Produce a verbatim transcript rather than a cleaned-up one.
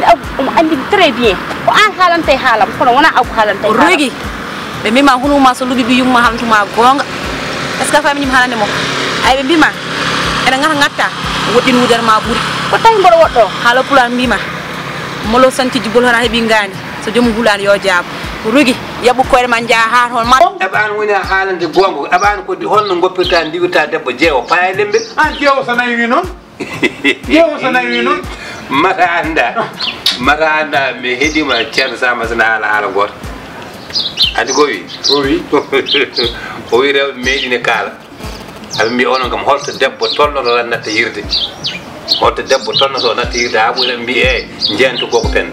Aw, omo anndi très bien. Ko aan haalanta e haalam, kono wonaa aw ko haalanta e haalam. Rugi. Ɓe mbima hunuma so luɓi ɓiyum ma haalantuma goonga. Est-ce que a faami ñim haalande mo? Ay, ɓe mbima ene ngata ngatta, woɗɗin wudere ma ɓuri. Ko tawi mboɗo woɗɗo? Haala pulaar mbima molo santi jubol hana heɓi ngaandi, so joomum hulaani yo jaabo. Rugi, yaɓu koyɗe ma njaha haa toon ma. Aɓa aan woni a haalande goonga, aɓa aan ko holno ngoppirta ndiwirta debbo jeewo paya lembe? An jeewo so nayi wi noon. Yeewu so nawi noon. Mata annda, mata annda, mi heɗima Ceerno Samba sina haala haala gooto. Andi ko wi? O wi? O wi rewɓe meeɗine kaala. Aɓe mbi onon kam holto debbo tolnoto tan natta yirde? Holto debbo tolnoto natta yirde haa ɓuri mbi e jeyanto koko penda?